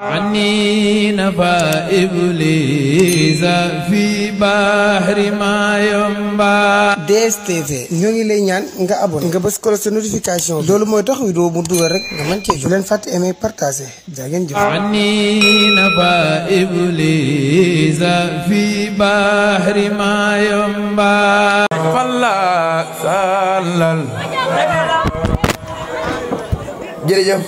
عني نفى إبليس في بحر ما ينبع. DSTV ñoo ngi lay ñaan nga abonné nga bës ko sa notification loolu mooy tax vidéo mu dugal rek nga mën cee jot. bu leen fàtte aimer partager jaa ngeen jëf. عني نفى إبليس في بحر ما ينبع. فلا سالل jërëjëf.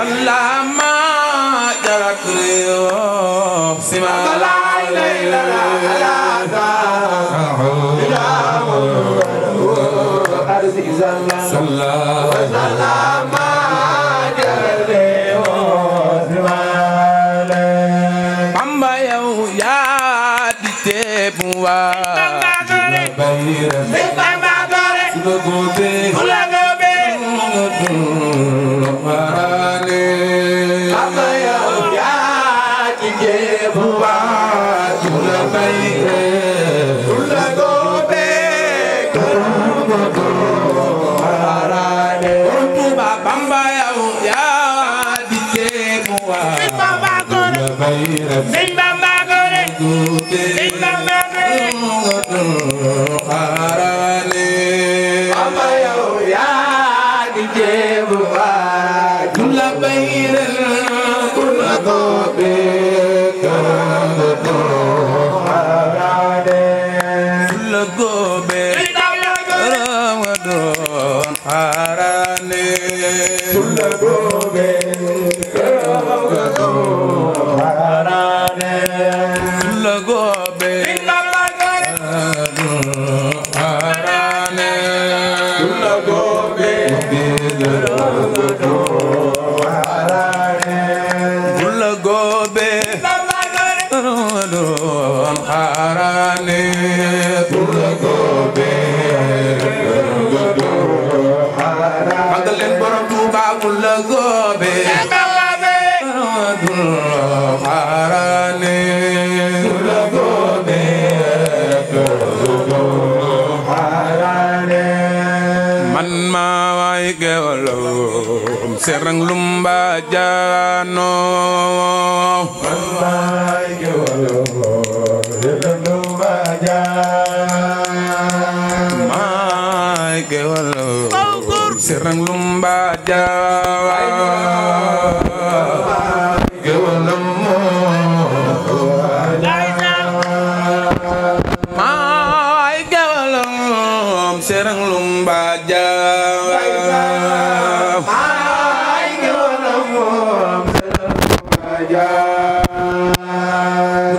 Allah Bamba yow yaa di teebu waa Sing Bamba gore, sing Bamba gore, harane. Bamba yow yaa di jebu waay, kula bayre, kula gobe, harane. Kula gobe, ramadon harane. Kula gobe. Serang lumba jano Mai gewalo serang lumba jano Mai gewalo serang lumba jano gewalo Mai gewalo serang lumba jano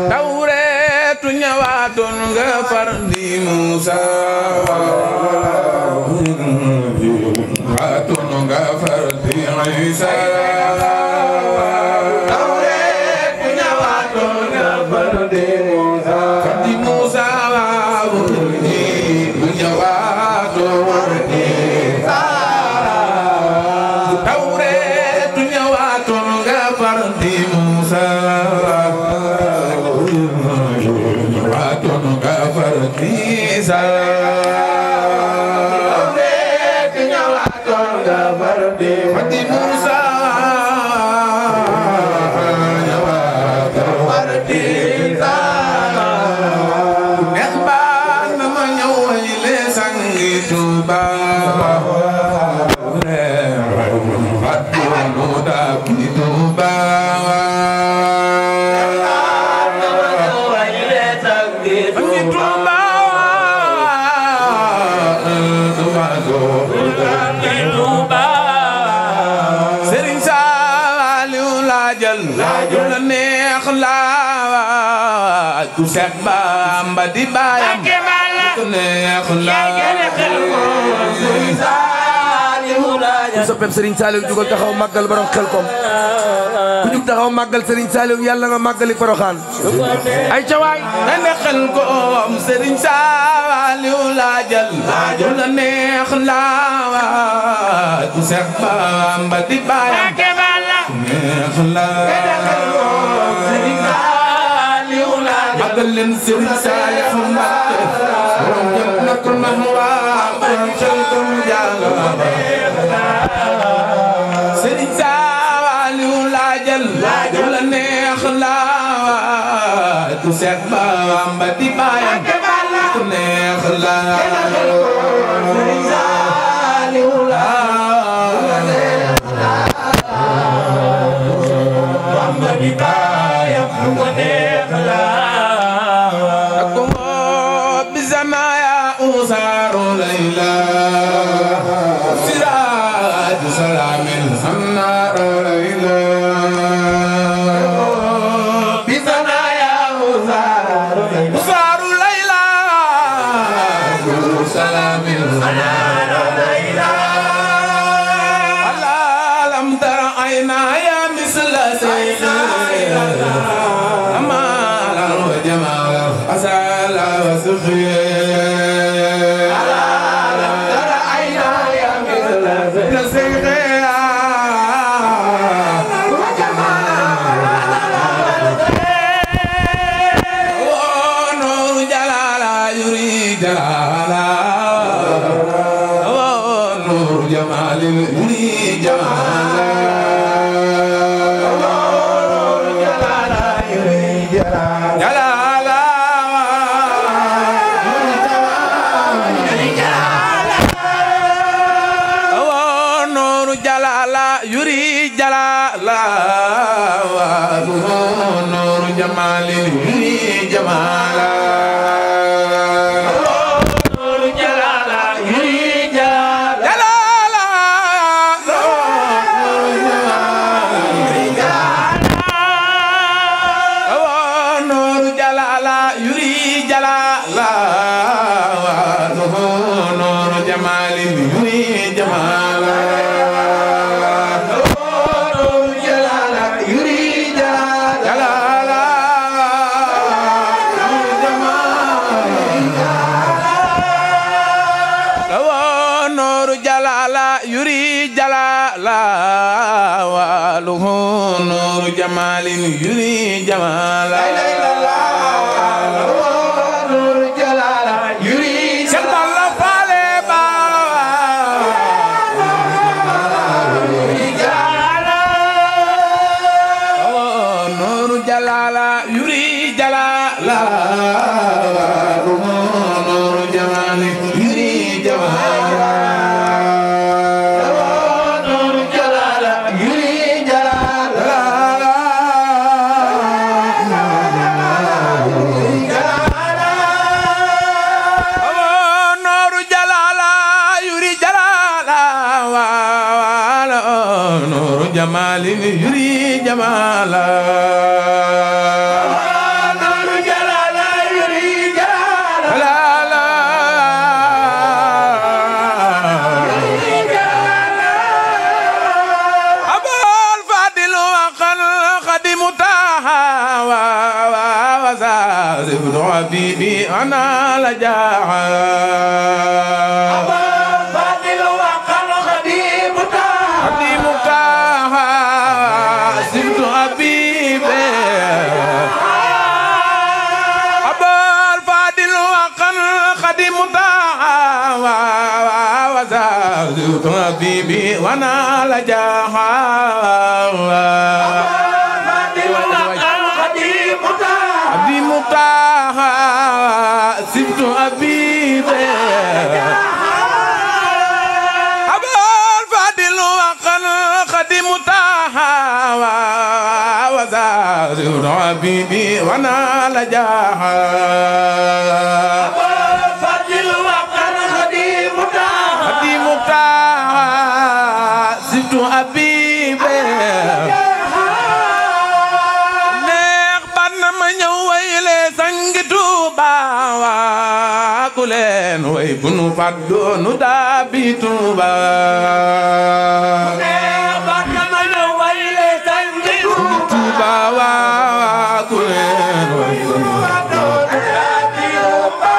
Tauretu nyawaton nga far di Musa Waton nga far di Isa Tauretu nyawaton nga far di Musa Di Musa nyawaton di Isa Tauretu nyawaton nga far di Musa Isa Mati Musa Nembang namanya wajile sangi tuba Hatu muda tuba Serigne Saliou laajal la neex la ku Seex Bamba di baayam ku neex la ku soppeb Serigne Saliou jugal taxaw màggal borom Xelkom ku jug taxaw màggal Serigne Saliou yàlla nga màggali Porokhane ay ca waay na Xelkom Serigne Saliou laajal la neex la ku Seex Bamba di baayam neex la màggal leen Serigne Saliou Mbacké borom Jannatul Mahwa borom Xelkom jàlla Serigne Saliou laajal la neex la ku Seex Bamba di baayam ku neex la Serigne Saliou Bamba di baayam ku neex la ko bizana ya usaru layla siraj salamin annar layla bizana ya usaru layla salamin annar layla يري جلالا نور جمال يري جمالا نور جلالا يري جلالا نور جلالا يري جلالا نور جمال يري جمالا نور جمال يري جمالا نور جلال يري جمالا فالبا نور جلال يري جلالا نور جمال يري جمالا جمال يري جمالا نور جلال يري جلالا أبو الفاضل وقل خدم تاها وزازف حبيبي أنا لجاها حبيبي وانا لجاها قديم طه سبت حبيبي ابو الفاضل وقل قديم طه وزاد حبيبي وانا لجاها Habibe neex ban ma ñëw wayle sangi Tuuba wa ku leen way bu nu fàddoo nu daabi Tuuba neex ban ma ñëw wayle sangi Tuuba wa ku leen way bu nu fàddoo nu daabi Tuuba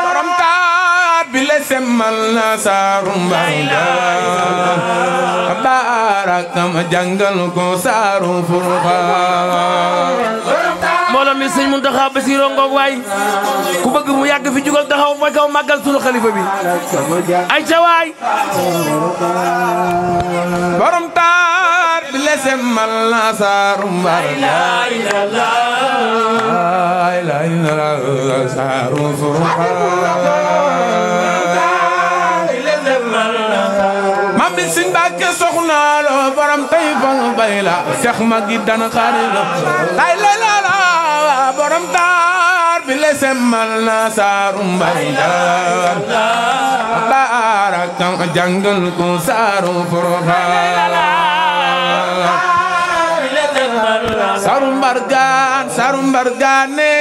borom taat bi le semmal na saarum banga barakam jàngal ko saaru Furqaan mbooloo mi sëñ Muntaxa Basiru ngoog waay ku bëgg mu yàgg fi jugal taxaw fa kaw màggal sunu xalifa bi ay ca waay borom taar bi le semmal na saaru saaru Furqaan mami sin Mbàkke soxna lo borom tay fang bayla Seex magi dan xarilo ay la la la borom taar bi le semmal na saaru bayla barakam jàngal ko saaru Furqaan saaru mbargaan ne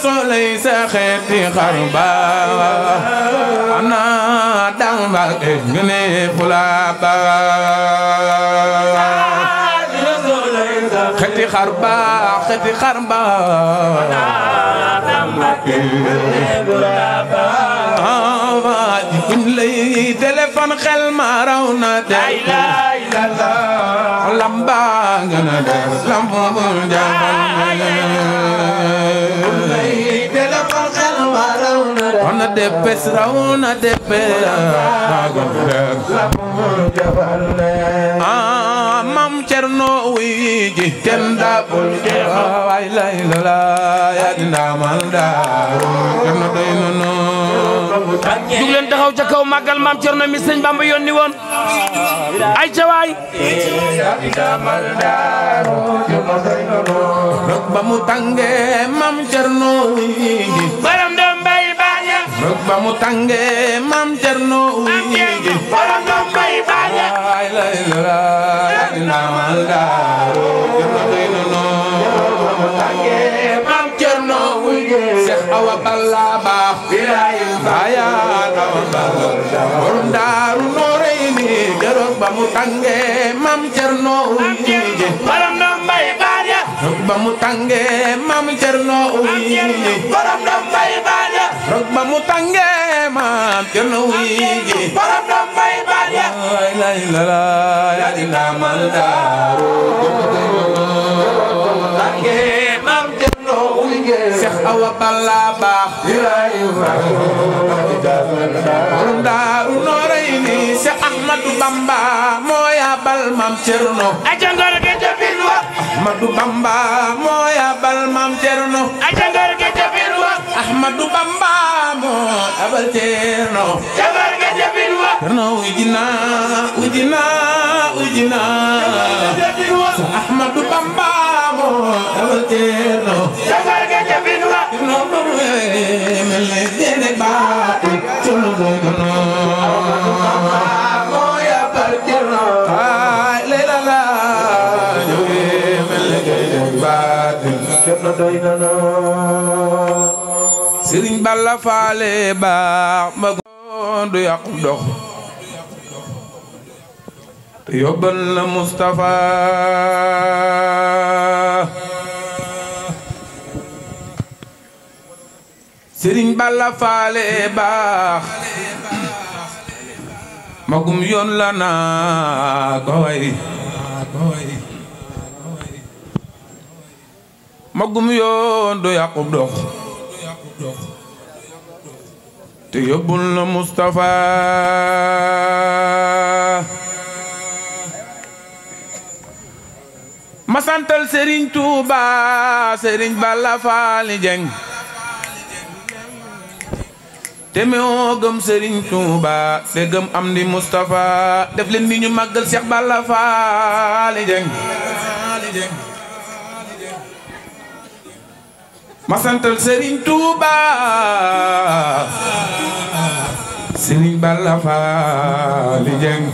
soley sa xeeti xarba ana damba ngene fulaba xeeti xarba ana damba ngene fulaba buñ lay téléphone xel ma raw na de lamba ngana de lambu jabal ona depes rauna depes mam Cerno wiji kenda bul ay la la ya ndamal daaru Cerno doy nono jug leen taxaw ca kaw màggal maam Cerno mi sëñ Bamba yónni woon ay ca waay ndamal daaru Cerno doy nono rok ba mu tànge maam Cerno wigi baram doom bay baaña rok ba mu tànge maam Cerno wigi baram doom bay baaña ay lay la ndamal daaru Cerno doy nono maam Cerno wigi Seex Awa Balla baax aya Awa Balla borom daaru Nooreeni keroog ba mu tànge maam Cerno wigi baram doom bay baaña rok ba mu tànge maam Cerno wigi baram doom bay baaña rok ba mu tànge maam Cerno wigi baram doom bay baaña ay la la ya dina mal daaru tànge maam Cerno wigi Seex Awa Balla baax borom daaru Nooreeni Seex Ahmadu Bamba moo yabal maam Cerno ajangar ge jabin wa Ahmadu Bamba moo yabal maam Cerno ajangar ge jabin wa Ahmadu Bamba moo yabal Cerno ajangar ge jabin wa Cerno ujina Ahmadu Bamba moo yabal Cerno ajangar ge jabin wa Cerno mel ne dene baati Cerno doy nono moo yabal Cerno ay leela la mel ne dene baati Cerno doy nono Sëriñ Balla faale baax ma du yàqu dox te yóbbal na Mustafa Sëriñ Balla faale baax magum yoon la naa ko way magum yoon du yàqu dox te yóbbul na Mustafa ma santal Serigne Touba Serigne Balla Faali Jeng te meoo gëm Serigne Touba te gëm am di Mustafa def leen ni ñu màggal Cheikh Balla Faali Jeng ma santal Serigne Touba Serigne Balla Faali Jeng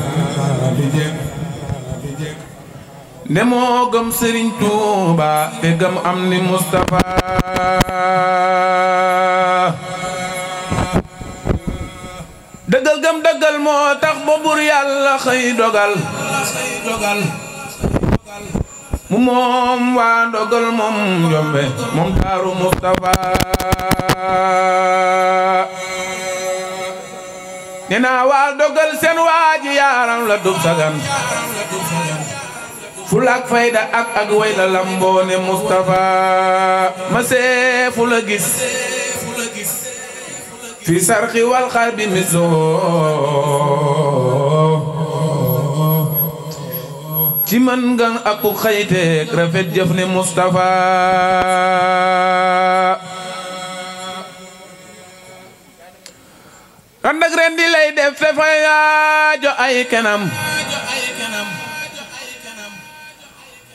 ne moo gëm Serigne Touba te gëm am ni Mustafa dëggal gëm dëggal moo tax ba bur Yàlla xëy dogal mu moom waa ndogal moom yombe moom daaru Mustafa nena waa dogal seen waaji yaaram la dub sagan fulak fayda ak way la lamboone Mustafa ma see fu la gis fi sarxi wal xarbi miso ci man ngan aku xayteek rafet jëf ne Mustafa randak ren di lay def te fa yaajo ay kenam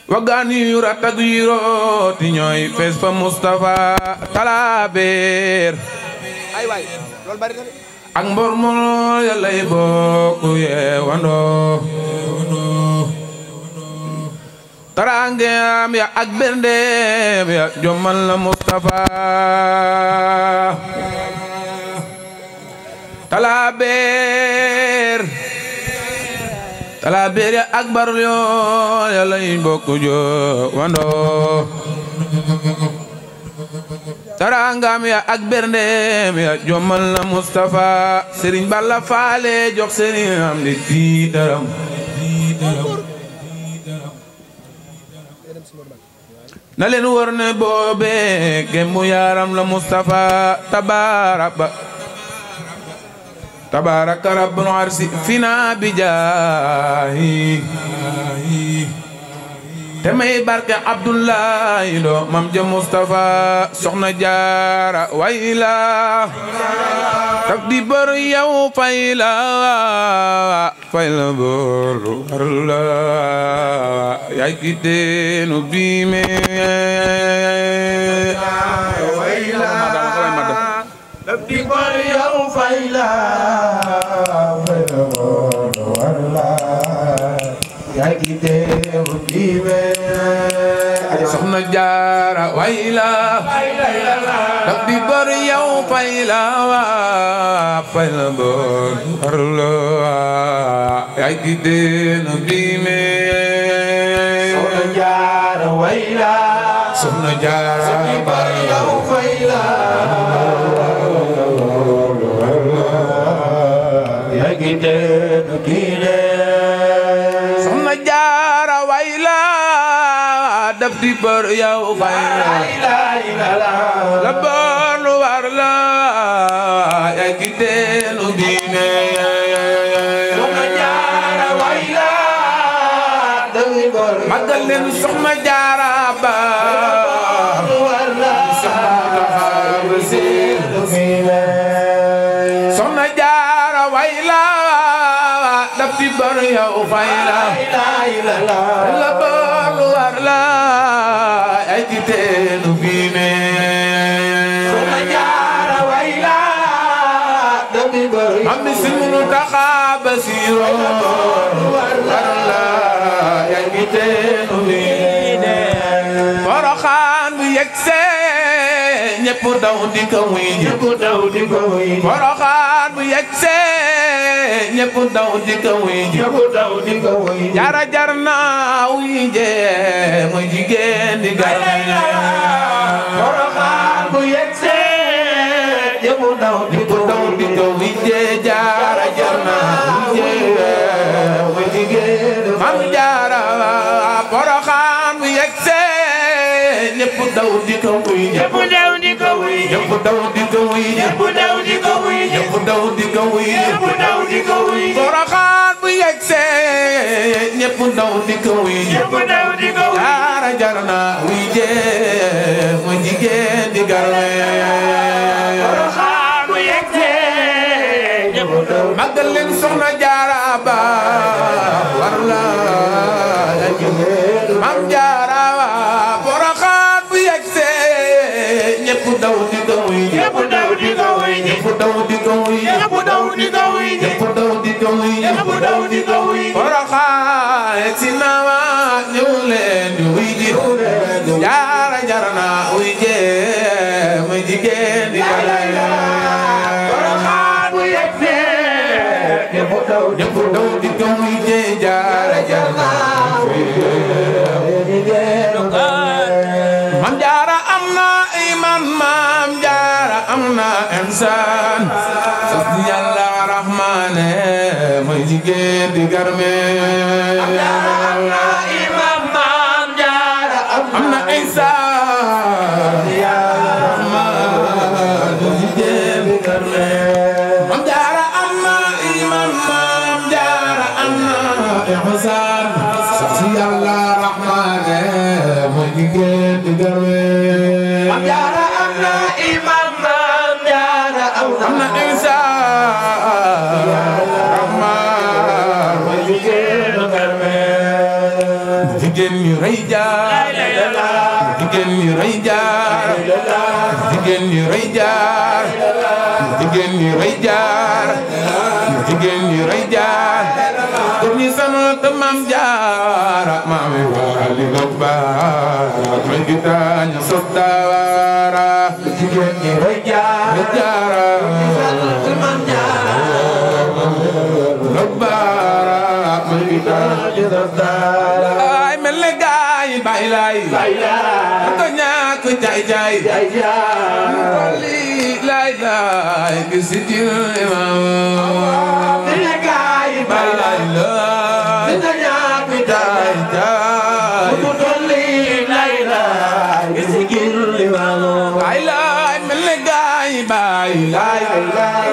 wagaan yu ratag yu rooti ñooy fees fa Mustafa talabeer ak mbor mo yalay bokku yeewandoo tarangeem ya ak bendeem ya jommal la Mustafa talabeer ya ak barul yoo yalay bokku yeewandoo tarangam ya ak berndem ya jommal na Mustafa Serigne Balla Faale jox Serigne am di tiitaram na leen wër ne boobe gemmu yaram la Mustafa tabaraka rabbul arsi fina bijaahi te may barke Abdoulaye Lo mam ja Mustafa soxna jaara wayla tak di bër yow fayla bër warla yaay ki teenu biime wayla tak di bër yow fayla bër warla yaay ki teenu biime soxna jaara wayla tak di bër yow fayla bër warla yaay ki teenu biime soxna jaara wayla soxna jaara bër yow fayla yaay ki teenu biime soxna jaara wayla daf di bër yow fayla la bër war la yaay ki teenu biime soxna jaara wayla daf di bër magal leen soxna jaara ba war la soxna jaara wayla daf di bër yow fayla la bër war la yaay ki teenu biime soxna jaara wayla daf di bër am si munu taxa basiro war la yaay ki teenu biime Poroxaan bu yegse ñépp daw di ko wuy Poroxaan bu yegse ñépp daw di ko wuy jaara jar na wuy je mooy jigéen di gar Poroxaan bu yegse ñépp daw di ko wuy je jaara jar na wuy je mooy jigéen mam jaara Poroxaan bu yegse ñépp daw di ko wuy ñépp daw di ko wuy ñépp daw di ko wuy ñépp daw di ko wuy ñépp daw di ko wuy ñépp daw di ko wuy Poroxaan bu yegse ñépp daw di ko wuy ñépp daw di ko wuy jaara jar na wuy je mooy jigéen di garwe Poroxaan bu yegse ñépp daw magal leen soxna jaara ba war la mam jaara Poroxaan bu yegse ñépp daw di ko wuy ñépp daw di ko wuy ñépp daw di ko wuy ñépp daw di ko wuy ñépp daw di ko wuy ñépp daw di ko wuy Poroxaan yegsi na ma ñëw leen di wuy ji jaara jar na wuy je mooy jigéen di Poroxaan bu yegse ñépp daw di ko wuy je jaara jar na mam jaara am na iman mam jaara am na insan sant yàlla rahmaane mooy jigéen di garme mam jaara am na iman mam jaara am na insan yàlla rahmaan mooy jigéen di garme mam jaara am na iman mam jaara am na insan sant yàlla rahmaane mooy jigéen di garme mam jaara am na imam mam jaara am na insan rahmaan mooy jigéen di garme jigéen ñi rëy jaar jigéen ñi rëy jaar jigéen ñi rëy jaar jigéen ñi rëy jaar jigéen ñi rëy jaar ko ni sant mam jaara mami wali lobbaara may gitaaña soddaara jigéen ñi rëy jaar jaara mam jaara lobbaara may gitaaña soddaara ay mel ne gaay bay lay ko ñàkk jaay jaay li lay lay gis ci imam mel ne gaay bay lay la ko ñàkk jaay jaay ko dolli lay lay gis ci imam bay lay mel ne gaay bay lay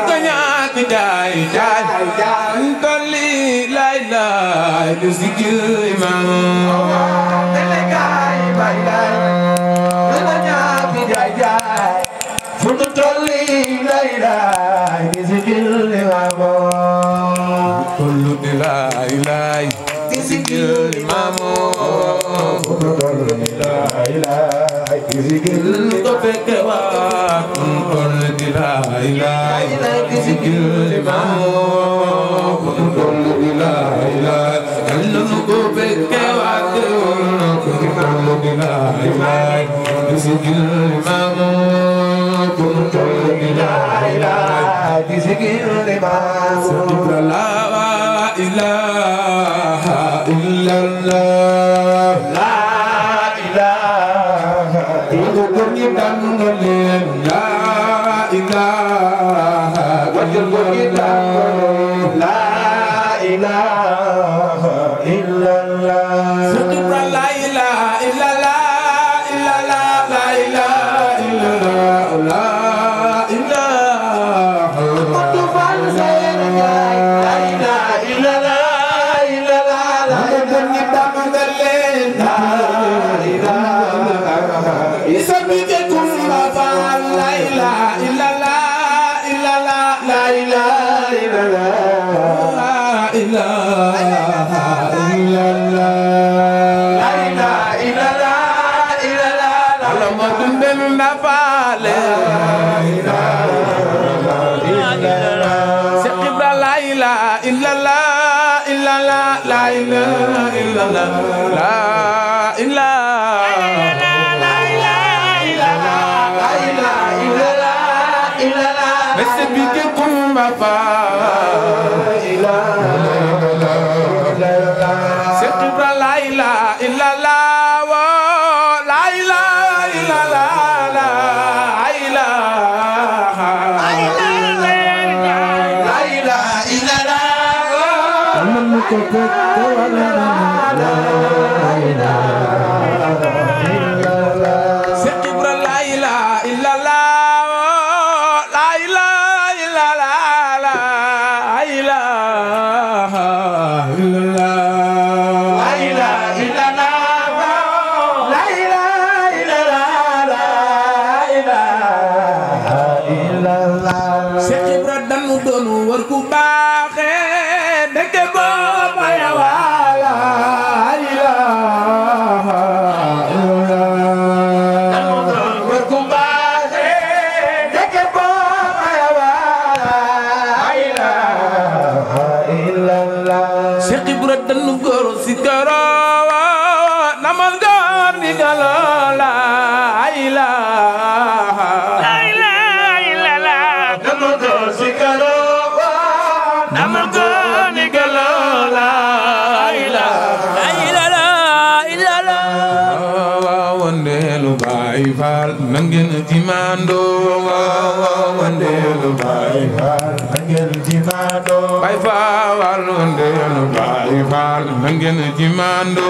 ko ñàkk jaay jaay dolli lay lay gis ci imam fu nu tolli la ilaha di zikir Limaamu tollu di la ilaha di zikir Limaamu fu nu tolli la ilaha di zikir ko fekke waat fu nu tolli di la ilaha di zikir Limaamu fu nu tolli di la ilaha nu ko fekke waat fu nu tolli di la ilaha di zikir Limaamu di zikir Limaamu la ilaha illallah la ilaha illallah la ilaha illallah la ilaha illallah la ilaha illallah la ilaha illallah Nangeen ci mando wandelu Baay Faal nangeen ci mando Baay Faal wandelu Baay Faal nangeen ci mando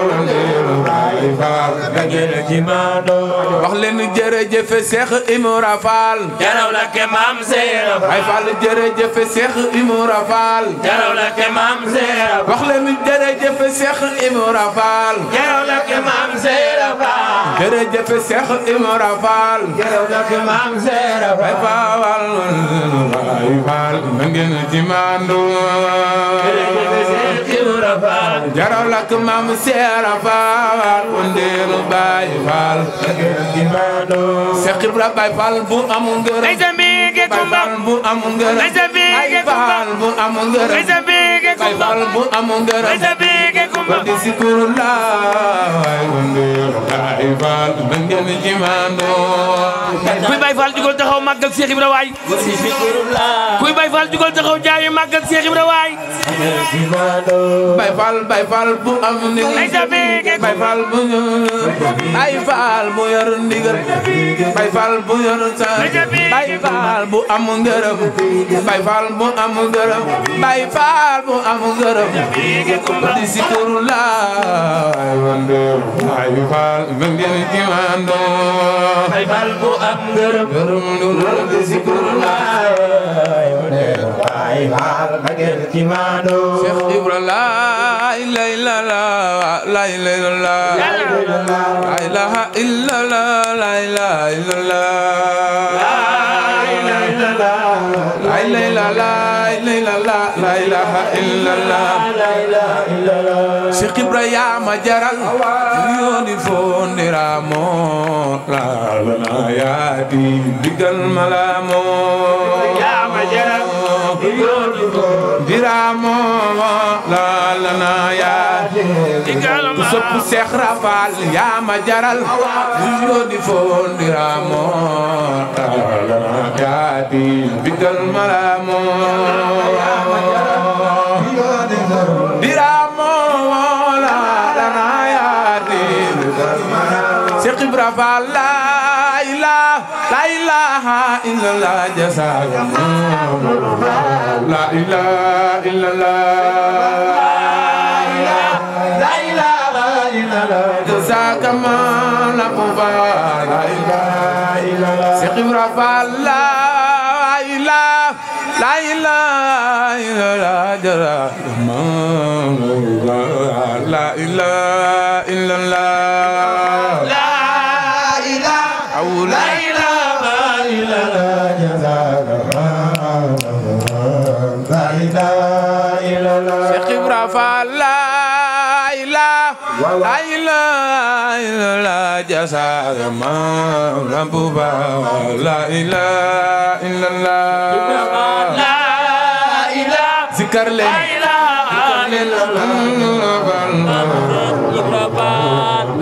wandelu Baay Faal nangeen ci mando wax leen jërëjëf Cheikh Ibra Fall jaraw la ke Maam Seera Baay Faal jërëjëf Cheikh Ibra Fall jaraw la ke Maam Seera wax leen jërëjëf Cheikh Ibra Fall jaraw la ke Maam Seera jërëjëf Cheikh Ibra Fall jaraw la ke Maam Seera Baay Faal Baay Faal nangeen ci mando jërëjëf Cheikh Ibra Fall jaraw la ke Maam Seera Fall wandelu Baay Faal nangeen ci mando Cheikh Ibra Baay Faal bu am ngërëm Baay Faal bu am ngërëm Baay Faal bu am ngërëm Baay Faal bu am ngërëm di zikrullah wandelu Baay Faal nangeen ci mando kuy Baay Faal jugal taxaw màggal Cheikh Ibra waay kuy Baay Faal jugal taxaw jaayu màggal Cheikh Ibra waay Baay Faal bu am ndigal Baay Faal bu Baay Faal bu yor ndigal Baay Faal bu yor sa Baay Faal bu am ngërëm Baay Faal bu am ngërëm Baay Faal bu am ngërëm di zikrullah Baay Faal nangeen ci mando Baay Faal bu am ngërëm di zikrullah Baay Faal nangeen ci mando Cheikh Ibra la ilaha illallah la ilaha illallah la ilaha illallah la ilaha illallah la ilaha illallah Cheikh Ibrahima jaral yoni fondiramo la lana ya di digal malamo Ibrahima jaral yoni fondiramo la lana ya digal malamo sopp Cheikh Rafal ya ma jaral yoni fondiramo la lana ya di digal malamo diramo la lana ya di Cheikh Ibrahima la ilaha illallah jazakallah la ilaha illallah la ilaha illallah jazakallah la ilaha illallah Cheikh Ibrahima la ilaha illallah jazakallah la ilaha illallah la ilaha illallah jazakallah la ilaha illallah Cheikh Ibrahima la ilaha illallah jazakallah la ilaha illallah la ilaha zikr leen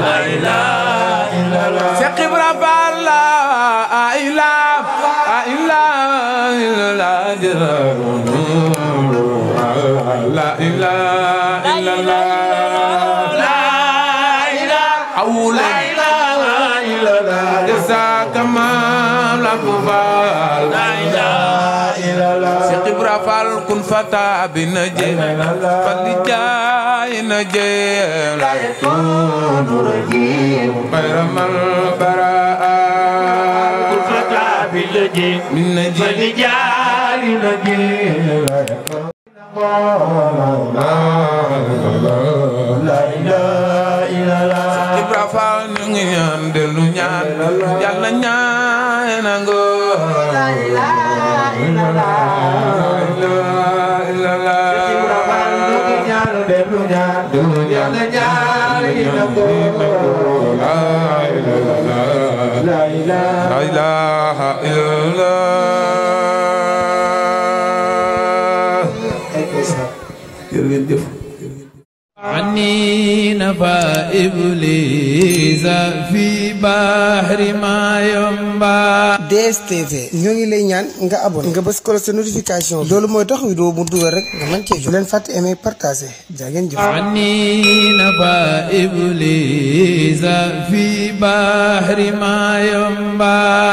la ilaha illallah Cheikh Ibrahima la ilaha illallah la ilaha illallah la ilaha illallah jazakallah la ilaha illallah Cheikh Ibrahima kun fata binaje fali jay naje la turji bayramal baraa kun fata binaje minaje fali jay naje la ilaha illallah Ibrahima ñu ngi ñaan delu ñaan Yàlla ñaan nango la ilaha illallah Ibrahima ñu ngi ñaan delu ñaan Yàlla ñaan nango la ilaha illallah jërëjëf عني نفى إبليس في بحر ما ينبع DSTV ñoo ngi lay ñaan nga abonné nga bës ko sa notification loolu mooy tax vidéo bu dugal rek nga mën cee jot leen fàtte aimer partager jaa ngeen jëf عني نفى إبليس في بحر ما ينبع